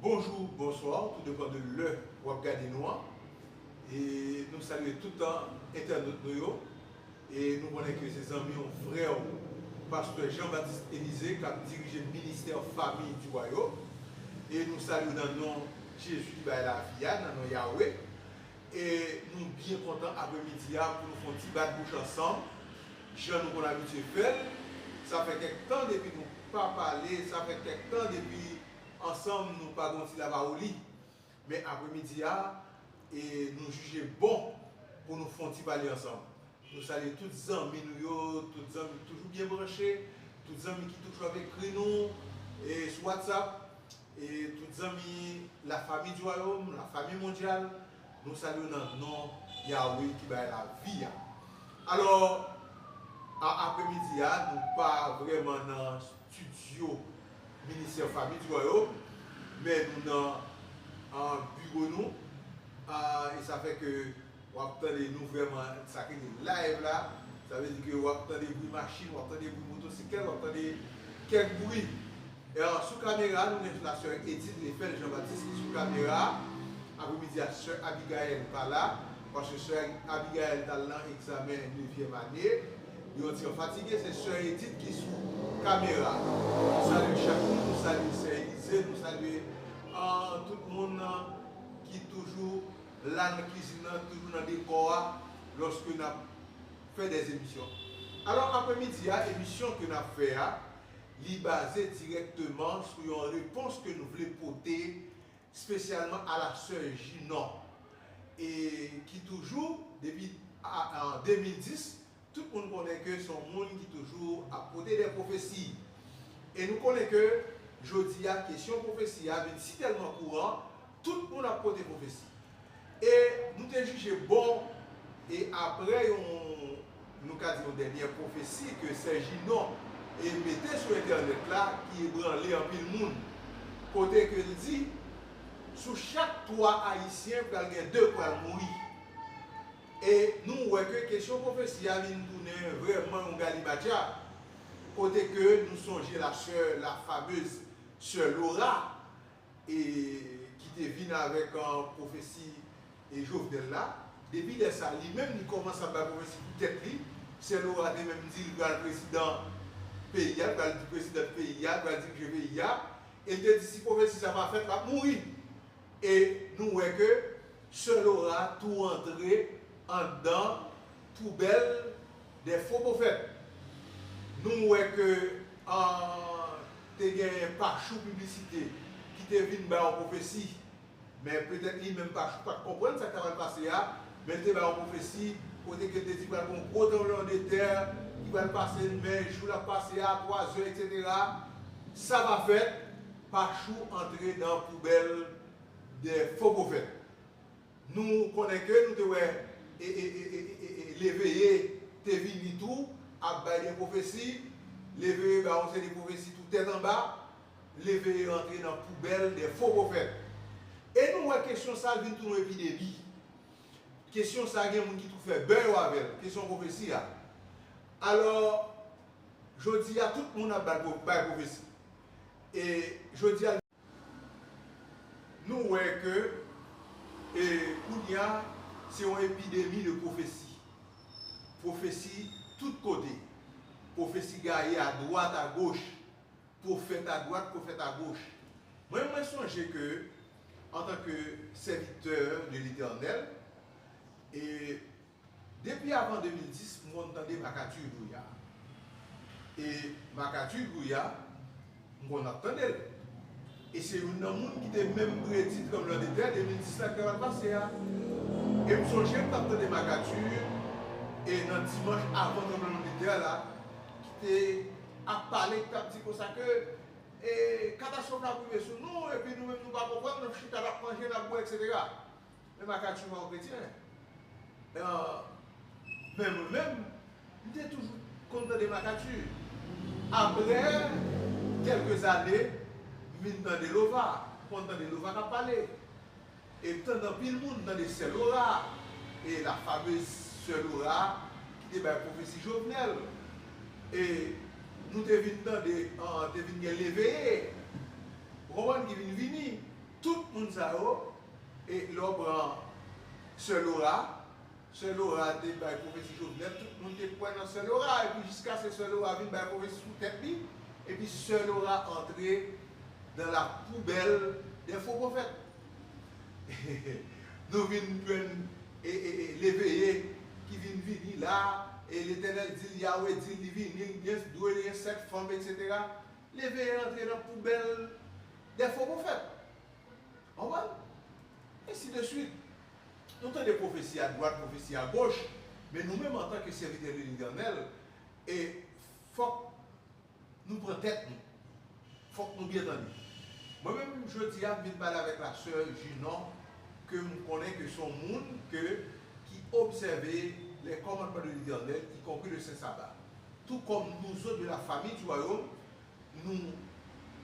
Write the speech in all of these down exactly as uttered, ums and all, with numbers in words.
Bonjou, bonswa, tou depan de lè w ap gade nou an. E nou salye tout entènot nou yo. E nou konnen ke se zanmi w, frè w, pastè Jean Baptiste Élisée, k ap dirije ministè Fanmi di Wayòm. E nou salye w nan non Jezi ki bay lavi a, nan non Yawe. E nou byen kontan apremidi a pou nou fè yon ti bat bouch ansanm, jan nou konn abitye fè l. Sa fè kèk tan depi nou pa pale, sa fè kèk tan depi ansanm nou pa gen yon ti lapawoli. Men apremidi a, e nou jije bon pou nou fè yon ti pale ansanm. Nou salye tout zanmi nou yo, tout zanmi ki toujou byen branche, tout zanmi ki toujou ap ekri nou e sou WhatsApp, e tout zanmi Lafanmi di Wayòm, Lafanmi Mondyal, nou salye w nan non Yawe ki bay lavi a. Alò, a, apremidi a, nou pa vrèman nan estidyo Ministè Fanmi di Wayòm, men nou nan, an, biwo nou, a, e sa fè ke w ap tande nou vrèman, sa ki rele live la, sa vle di ke w ap tande bri machin, w ap tande bri motosiklèt, w ap tande kèk bri. E, sou kamera, nou gen la sè Edith Lefèl Jean Baptiste ki sou kamera. Apremidi a, sè Abigaël pa la, paske sè Abigaël t al nan egzamen nevyèm ane. Li yon ti fatige, se sè Edith ki sou kamera. Nou salye chak moun, nou salye sè Elize, nou salye, ah, tout moun, ah, ki toujou la nan kizin nan, toujou nan dekò a, lòske n ap fè dè emisyon. Alò, apremidi a, emisyon ke n ap fè a, li baze dirèkteman sou yon repons ke nou vle pote espesyalman a la sè Jinon, e ki toujou, depi a, an de mil dis, tout moun konnen ke se yon moun ki toujou ap pote dè pwofesi. E nou konnen ke jodi a, kesyon pwofesi a vin si tèlman kouran, tout moun ap pote pwofesi. E nou te jije bon, e apre yon, nou ka di yon dènyè pwofesi ke sè Jinon e mete sou entènèt la, ki ebranle anpil moun, kote ke l di, sou chak twa Ayisyen, pral gen de k pral mouri. E nou wè ke kesyon pwofesi a vin tounen vrèman yon galimatya, kote ke nou sonje la sè, la fameuse sè Laura, e ki te vin avèk, an, pwofesi, e, Jovenel la. Depi lè sa, li menm, li kòmanse ap bay pwofesi pou tèt li. Sè Laura te menm di l pral prezidan peyi a, l pral di prezidant peyi a, l pral dirije peyi a. E l te di si pwofesi sa pa fèt, l ap mouri. E nou wè ke sè Laura tou antre anndan poubèl dè fo pwofèt. Nou wè ke, an, te genyen Pachou Piblisite ki te vin bay yon pwofesi. Men petèt li menm Pachou pa t konprann sa k ta pral pase a, men l te bay yon pwofesi kote ke l te di pral gen yon gwo tranblemanntè ki pral pase, men jou l ap pase a, twa zè, etsetera. Sa pa fèt, Pachou antre nan poubèl dè fo pwofèt. Nou konnen ke nou te wè, e, e, Leveye te vini tou, ap bay de pwofesi. Leveye bay yon seri de pwofesi tou tèt anba. Leveye rantre nan poubèl dè fo pwofèt. E nou wè kesyon sa a vin tounen yon epidemi. Kesyon sa a gen moun ki tou fè bè yo avè l, kesyon pwofesi a. Alò, jodi a, tout moun ap bay pwo-, bay pwofesi. E jodi a, nou wè ke, e, kounye a, se yon epidemi de pwofesi. Pwofesi tout kote. Pwofesi gaye adwat, agoch. Pwofèt adwat, pwofèt agoch. Mwen, mwen sonje ke, antanke sèvitè de Letènèl, e depi avan de mil dis, m konn tande Makati Bouya. E Makati Bouya, m konn ap tande l. E se youn nan moun ki te menm predi tranblemanntè de mil dis la ki t ap pase a. E m sonje m t ap tande Makati, e nan dimanch avan tranblemanntè la, ki te ap pale, ki t ap di konsa ke, e, katastwòf la ap rive sou nou, epi nou menm nou pa konprann, n ap chita, n ap manje, n ap bwè, etsetera. Men Makati pa yon kretyen. E, men mwen menm, m te toujou konn tande Makati. Apre kèlke zane, m vin tande Lova. M konn tande Lova k ap pale. E m tande anpil moun, m tande sè Lora, e la fameuse sè Lora, ki te bay pwofesi Jovenel. E nou te vin tande, an, te vin gen Leveye. Ou konprann, ki vin vini. Tout moun sa yo, e lè w pran Sè Lora, Sè Lora te bay pwofesi Jovenel, tout moun te kwè nan Sè Lora, epi jiskaske Sè Lora vin bay pwofesi sou tèt li, epi Sè Lora antre dans la poubelle des faux prophètes. Nou vin jwenn e, e, e, Leveye ki vin vini la, e Letènèl di l, Yawe di l, li vini, li gen, dwe gen sèt fanm, etsetera. Leveye antre nan poubèl des faux prophètes. Konprann? Ensi de swit. Nou tande pwofesi a dwat, pwofesi a goch, men nou menm antanke sèvitè de Letènèl, e fòk nou pran tèt nou. Fòk nou byen tande. Mwen menm, jodi a, m vin pale avèk la sè Junon, ke m konnen ke se yon moun ke, ki obsève les commandements de l'Éternel, y compris le saint sabbat. Tout comme nous autres de la famille du royaume, nous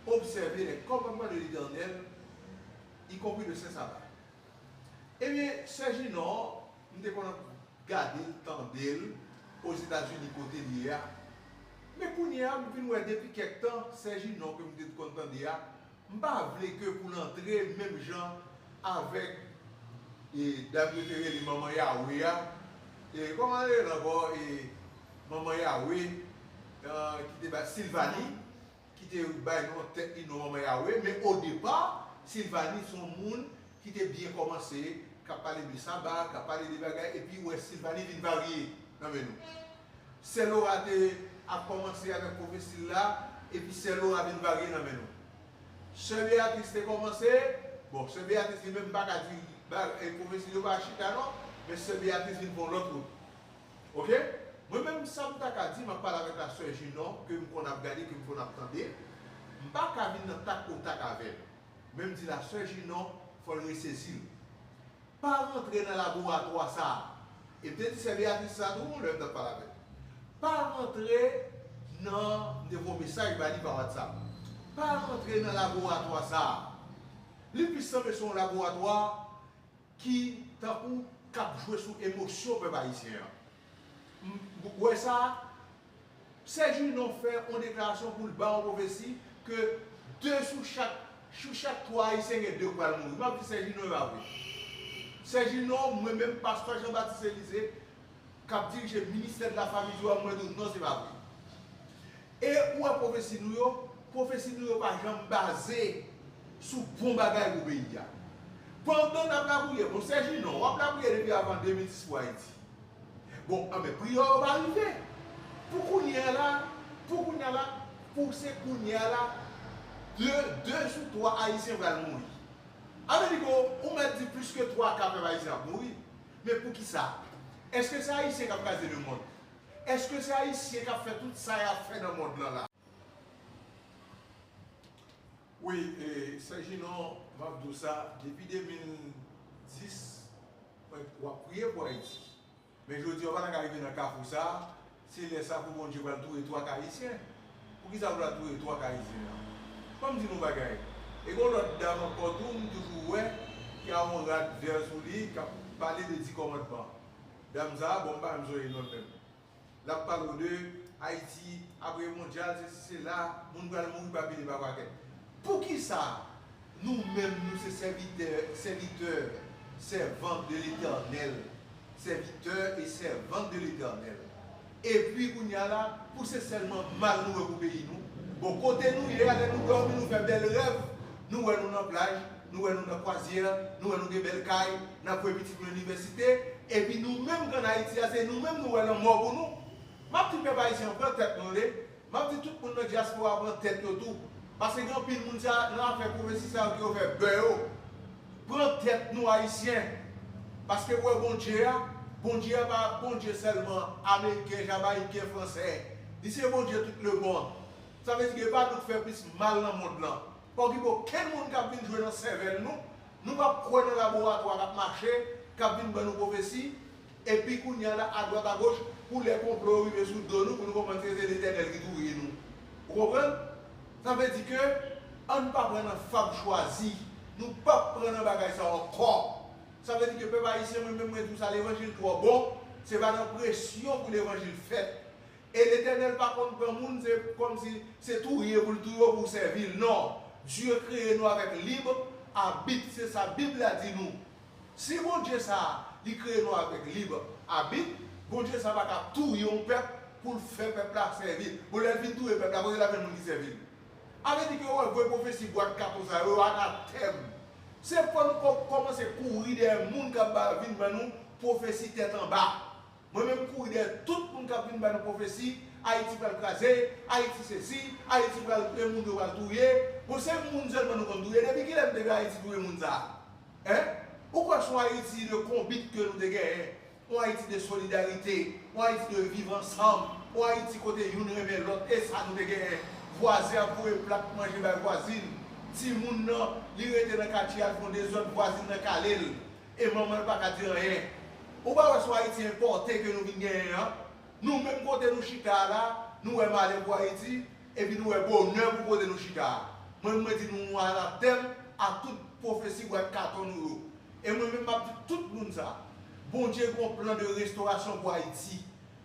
observons les commandements de l'Éternel, y compris le saint sabbat. Ebyen, sè Junon, m te konn ap gade l, tande l, Ozetazini kote l ye a. Men kounye a, m vin wè depi kèk tan, sè Junon ke m te konn tande a, m pa vle ke pou l antre menm jan avèk, e, dam yo te rele Manman Yawe a. E, kòman l rele ankò? E, Manman Yawe, e, ki te bay Silvani, ki te bay non tèt li non Manman Yawe, men o depa, Silvani se yon moun ki te byen kòmanse, k ap pale de saba, k ap pale de bagay, epi ou wè Silvani vin varye nan men nou. Sè Lora te ap kòmanse avèk pwofesi l la, epi Sè Lora vin varye nan men nou. Sè Beyatris te kòmanse, bon, Sè Beyatris li menm m pa ka di, ba, e, pwofesi l yo pa chita non, men Sè Beyatris vin fè yon lòt wout. Oke? Mwen menm, sa m ta ka di, m ap pale avèk la sè Junon, ke m konn ap gade, ke m konn ap tande. M pa ka vin nan tak o tak avè l. Men m di la sè Junon, fò l resezi l. Pa rantre nan laboratwa sa a. E m te di sè Beyatris sa tou, lè m t ap pale avè l. Pa rantre nan, m te voye mesaj ba li pa WhatsApp. Pa rantre nan laboratwa sa a. Li plis sanble se yon laboratwa ki tankou k ap jwe sou emosyon pèp ayisyen an. M, w wè sa, sè Junon fè yon deklarasyon pou l ba yon pwofesi ke de sou chak, sou chak twa Ayisyen gen de k pral mouri. M ap di sè Junon e pa vre. Sè Junon, mwen menm, pastè Jean Baptiste Elysée, k ap dirije ministè de la fami di wayòm, mwen di w non, se pa vre. E ou wè pwofesi nou yo, pwofesi nou yo pa janm baze sou bon bagay pou peyi a. Pandan n ap lapriyè, bon, sè Junon, w ap lapriyè depi avan de mil dis pou Ayiti. Bon, anben, priyè yo pa rive. Pou kounye a la, pou kounye a la, pou se kounye a la, de, de sou twa Ayisyen pral mouri. Sa vle di ke ou mèt di plis ke twa ka pèp ayisyen ap mouri. Men poukisa? Èske se Ayisyen k ap kraze lemonn? Èske se Ayisyen k ap fè tout sa y ap fè nan mond lan la? Wi, e, sè Junon, m ap di w sa, depi de mil dis, mwen, w ap priye pou Ayiti. Men jodi a, w pa ta ka rive nan kafou sa a, se lè sa pou Bondye pral touye twa ka Ayisyen. Poukisa pou l al touye twa ka Ayisyen an? Ban m di nou yon bagay. E gen yon lòt dam ankò tou, m toujou wè, ki a yon rad vè sou li, k ap pale de di kòmandman. Dam sa a, bon, m pa menm sonje non l menm. L ap pale w de Ayiti, apre mondyal, sesi, sela, moun pral mouri pa pile pa pakèt. Poukisa nou menm, nou se sèvitè, sèvitè, sèvant de Letènèl, sèvitè e sèvant de Letènèl, epi kounye a la, pou se sèlman mal nou wè pou peyi nou? Bon, kote nou ye a, lè nou dòmi, nou fè bèl rèv, nou wè nou nan plaj, nou wè nou nan kwazyè, nou wè nou gen bèl kay, n ap voye pitit nou inivèsite, epi nou menm k ann Ayiti a, se nou menm nou wè lanmò pou nou. M ap di pèp ayisyen an, pran tèt nou, tande. M ap di tout moun nan dyaspora pran tèt yo tou. Paske gen anpil moun sa, nan afè pwofesi sa yo ki yo fè bè yo. Pran tèt nou, Ayisyen. Paske ou wè Bondye a, Bondye a pa Bondye sèlman ameriken, jamayiken, fransè. Li se Bondye tout lemonn. Sa vle di ke e pa nou k fè plis mal nan mond lan. Pa okipe okenn moun k ap vin jwe nan sèvèl nou. Nou p ap kwè nan laboratwa k ap mache, k ap vin ban nou pwofesi, epi kounye a la, adwat agoch, pou lè konplo yo rive sou do nou, pou nou konprann ke se Letènèl ki touye nou. Ou konprann? Sa vle di ke, ann pa pran nan fab chwazi. Nou p ap pran nan bagay sa ankò. Sa vle di ke pèp ayisyen, mwen menm, mwen di w sa, levanjil twò bon, se pa nan presyon pou levanjil fèt. E Letènèl pa konn pran moun, se kòmsi se touye pou l touye w pou w sèvi l. Non. Dye kreye nou avèk lib abit, se sa Bib la di nou. Si Bondye sa a, li kreye nou avèk lib abit, Bondye sa a pa ka touye yon pèp pou l fè pèp la sèvi l. Bon, lè l fin touye pèp la, kote l ap jwenn moun ki sèvi l? A vle di ke yo voye pwofesi bwat katon sa yo, yo anatèm. Se fò nou kò- kòmanse kouri dèyè moun k ap ba- vin ban nou pwofesi tèt anba. Mwen menm kouri dèyè tout moun k ap vin ba nou pwofesi, Ayiti pral kraze, Ayiti sesi, Ayiti pral e moun yo pral touye. Bon, se moun sèlman nou konn touye. Depi kilè m te wè Ayiti touye moun sa a? Hein? Ou kwè se yon Ayiti de konbit ke nou te genyen? Yon Ayiti de solidarite, yon Ayiti de viv ansanm, yon Ayiti kote youn renmen lòt, e sa nou te genyen. Vwazen ap voye plat manje bay vwazin. Timoun nan, li rete nan katye al fè yon dezòd, vwazin nan kale l. E manman l pa ka di anyen. Ou pa wè se yon Ayiti enpòte ke nou vin genyen an? Nou menm kote nou chita a la, nou wè malè pou Ayiti, epi nou wè bonè pou kote nou chita a. Mwen, mwen di nou anatèm a tout pwofesi bwat katon nou yo. E mwen menm m ap di tout moun sa, Bondye gen yon plan de restorasyon pou Ayiti.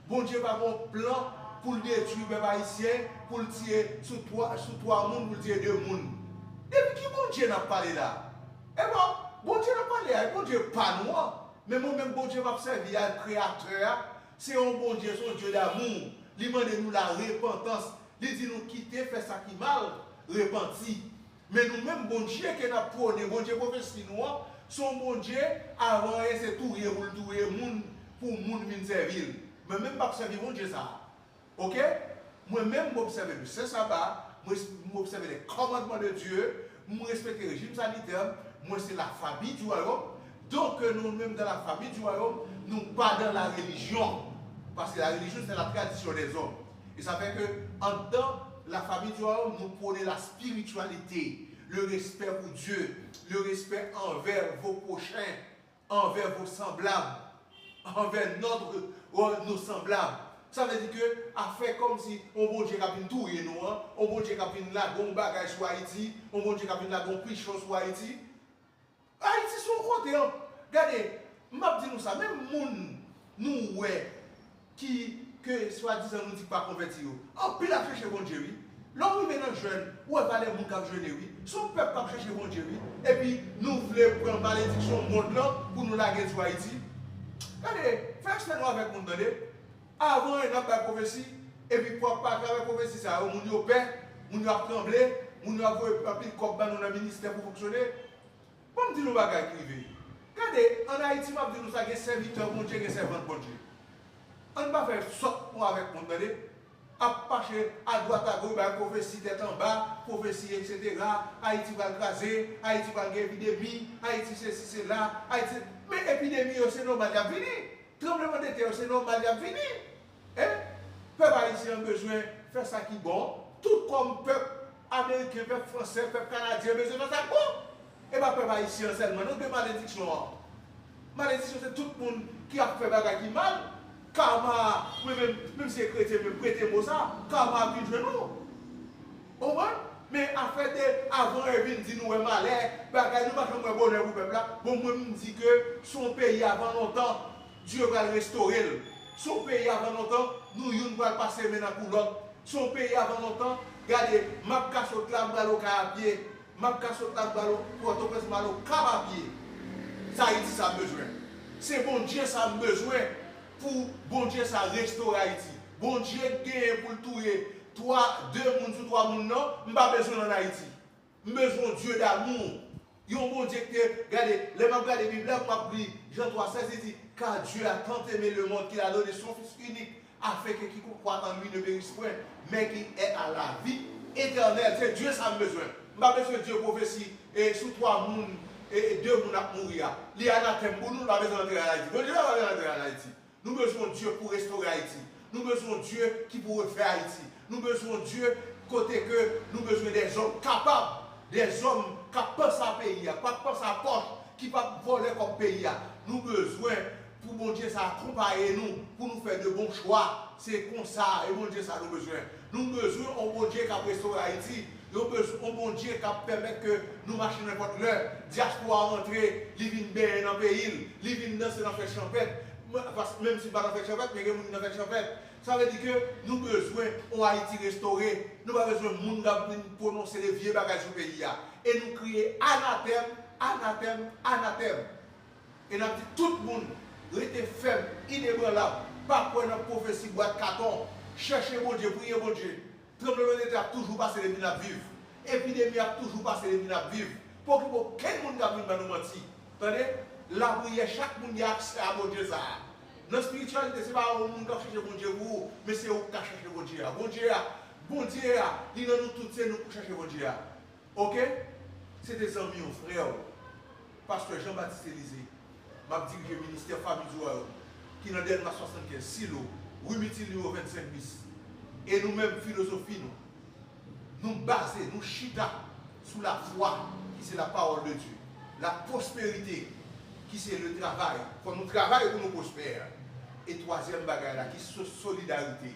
Bondye pa gen yon plan pou l detwi pèp ayisyen, pou l tiye sou twa, sou twa moun, pou l tiye de moun. Depi ki Bondye n ap pale la? E bon, Bondye n ap pale a, e Bondye pa nou an. Men mwen menm Bondye m ap sèvi a, Kreyatè a, se yon Bondye, se yon Dye damou. Li mande nou larepantans. Li di nou kite fè sa ki mal, repanti. Men nou menm Bondye ke n ap pwone, Bondye pwofesi nou an, se yon Bondye, avan anyen se touye pou l touye moun, pou moun vin sèvi l. Mwen menm m p ap sèvi Bondye sa a. Oke? Mwen menm, m obsève le Sen Saba, mwen, m obsève les commandements de Dieu, m respekte rejim sanitè, mwen se la famille du royaume. Donk, nou menm dans la famille du royaume, nou pa dans la religion. Paske la religion, c'est la tradition des hommes. E sa fè ke anndan la famille du royaume, nou pwone la spiritualité, le respect pour Dieu, le respect envers vos prochains, envers vos semblables, envers notre, nos semblables. Sa vle di ke afè kòmsi yon Bondye k ap vin touye nou an, yon Bondye k ap vin lage yon bagay sou Ayiti, yon Bondye k ap vin lage yon pichon sou Ayiti. Ayiti se yon kote an. Gade, m ap di nou sa, menm moun nou wè ki, ke swadizan nou di k pa konvèti yo, anpil ap chèche Bondye wi. Lè w rive nan jèn, ou wè valè moun k ap jene wi. Se yon pèp k ap chèche Bondye wi. Epi nou vle pran malediksyon mond lan pou nou lage sou Ayiti. Gade, fè respè nou avèk moun tande. Avan en n ap bay pwofesi, epi atravè pwofesi sa yo, moun yo pè, moun yo ap tranble, moun yo ap voye anpil kòb ban nou nan ministè pou fonksyone. Ban m di nou bagay ki rive. Gade, ann Ayiti, m ap di nou sa, gen sèvitè Bondye, gen sèvant Bondye. Ann pa fè sòt nou avèk moun, tande. Ap mache adwat agoch, bay pwofesi tèt anba, pwofesi, etsetera. Ayiti pral kraze, Ayiti pral gen epidemi, Ayiti sesi, sela, Ayiti. Men epidemi yo, se nòmal, y ap vini. Tranblemanntè yo, se nòmal, y ap vini. Hein? Pèp ayisyen an bezwen fè sa ki bon. Tout kòm pèp ameriken, pèp fransè, pèp kanadyen bezwen fè sa k bon. E pa pèp ayisyen an sèlman, non, gen malediksyon an. Malediksyon se tout moun ki ap fè bagay ki mal. Kama, mwen menm, menm si se kretyen, men prete mo sa, kama ap vin jwenn ou. Ou konprann? Men afè de avan e vin di nou wè malè, bagay nou pa janm wè bonè pou pèp la. Bon, mwen m di ke se yon peyi avan lontan, Dye pral restore l. Se yon peyi avan lontan, nou youn pral pase men nan kou lòt. Se yon peyi avan lontan, gade, m ap ka sot la, m pral Okay a pye. M ap ka sot la, m pral Pòtoprens, m al Okap a pye. Se Ayiti sa m bezwen. Se Bondye sa m bezwen pou Bondye sa restore Ayiti. Bondye genyen pou l touye twa, de moun sou twa moun nan, m pa bezwen l ann Ayiti. M bezwen yon Dye damou. Yon Bondye ki te, gade, lè m ap gade Bib la, m ap li Jan twa sèz, li di, Car Dieu a tant aimé le monde qu'il a donné son Fils unique, afin que quiconque croit en lui ne périsse point, mais qu'il ait la vie éternelle. Se Dye sa m bezwen. M pa bezwen Dye pwofesi e sou twa moun, e, e de moun ap mouri a. Li anatèm pou nou, nou pa bezwen antre l ann Ayiti. Bondye pa bezwen antre l ann Ayiti. Nou bezwen yon Dye pou restore Ayiti. Nou bezwen yon Dye ki pou refè Ayiti. Nou bezwen yon Dye kote ke nou bezwen dèzòm kapab, dèzòm k ap panse a peyi a, k p ap panse a pòch, ki p ap vòlè kòb peyi a. Nou bezwen pou Bondye sa akonpaye nou, pou nou fè de bon chwa. Se konsa, e Bondye sa nou bezwen. Nou bezwen yon Bondye k ap restore Ayiti. Yo bezwen yon Bondye k ap pèmèt ke nou mache nenpòt lè. Dyaspora a rantre, li vin benyen nan peyi l, li vin danse nan fèt chanpèt. Mwen, pas-, menm si m pa nan fèt chanpèt, men gen moun ki nan fèt chanpèt. Sa vle di ke nou bezwen yon Ayiti restore. Nou pa bezwen moun k ap vin pwononse de vye bagay sou peyi a. E nou kriye anatèm, anatèm, anatèm. E n ap di tout moun, rete fèm, inebranlab, pa kwè nan pwofesi bwat katon, chèche Bondye, priye Bondye. Tranblemanntè ap toujou pase depi n ap viv. Epidemi ap toujou pase depi n ap viv. Poko gen okenn moun k ap vin ban nou manti. Tande, lapriyè, chak moun gen aksè a Bondye sa a. Nan espirityalite, se pa yon moun k ap chèche Bondye pou ou, men se ou k ka chèche Bondye a. Bondye a, Bondye a, li nan nou tout, se nou pou chèche Bondye a. Oke? Se te zanmi w, frè w, pastè Jean Baptiste Elysée. M ap dirije Ministè Fanmi di Wayòm, ki nan Dèlma swasannkenz, Silo, ri Mitil nimewo vennsenk bis. E nou menm, filozofi nou, nou baze, nou chita sou lafwa, ki se la parole de Dieu, la prospérité, ki se le travay. Fò nou travay pou nou pwospè. E twazyèm bagay la, ki so-, solidarite.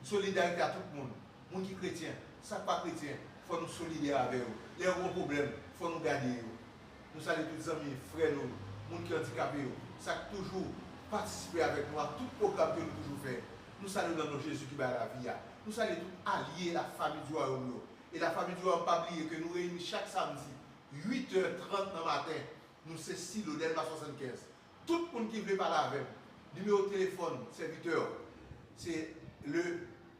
Solidarite a tout moun. Moun ki kretyen, sa k pa kretyen, fò nou solidè avè yo. Lè yo gen yon pwoblèm, fò nou gade yo. Nou salye tout zanmi, frè nou, moun ki andikape yo, sa k toujou patisipe avèk nou a tout pwogram ke nou toujou fè. Nou salye w nan non Jezi ki bay lavi a. Nou salye tout alye Lafanmi di Wayòm yo. E Lafanmi di Wayòm, pa bliye ke nou reyini chak samdi, uit è trant nan maten. Nou se Silo, Dèlma swasannkenz. Tout moun ki vle pale avè m, nimewo telefòn sèvitè w, se le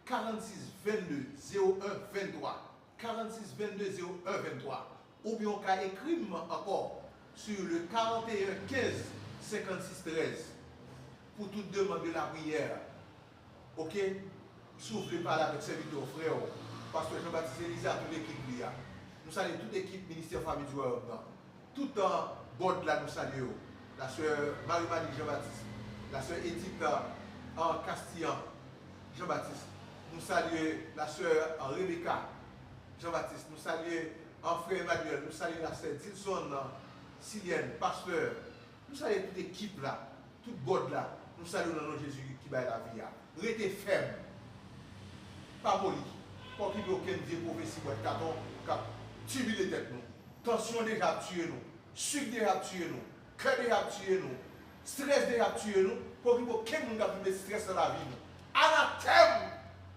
karannsis vennde zewo en venntwa, karannsis vennde zewo en venntwa, oubyen w ka ekri m ankò sou le karanteyen kenz senkannsis trèz pou tout demann de lapriyè. Oke? Si w vle pale avèk sèvitè w, frè w, pastè Jean Baptiste Elysée a tout ekip li a. Nou salye tout ekip Ministè Fanmi di Wayòm nan. Tout, euh, bòd la, nou salye yo. La sè Marie Marie Jean Baptiste, la sè Edith, euh, Castillan Jean Baptiste. Nou salye la sè, euh, Rebecca Jean Baptiste. Nou salye, euh, frè Emmanuel. Nou salye la sè Dilson, euh, Silienne, pastè. Nou salye tout ekip la. Tout bòd la, nou salye w nan non Jezi ki bay lavi a. Rete fèm. Pa moli. Pa okipe okenn vye pwofesi bwat katon k ap tibile tèt nou. Tansyon deja ap tiye nou. Sik deja ap tiye nou. Kè deja ap tiye nou. Strès deja ap tiye nou. Pa okipe okenn moun k ap met strès nan lavi nou. Anatèm!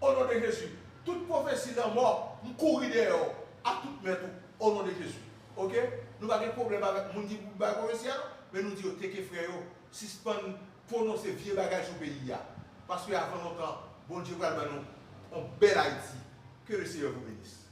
O non de Jezi. Tout pwofesi lanmò, m kouri dèyè w. A tout mèt ou. O non de Jezi. Oke? Nou pa gen pwoblèm avèk moun ki bay pwofesi a, non. Men nou di yo, teke frè yo. Sispann pwononse vye bagay sou peyi a. Paske avan lontan, Bondye pral ban nou yon bèl Ayiti. Que le Seigneur vous bénisse.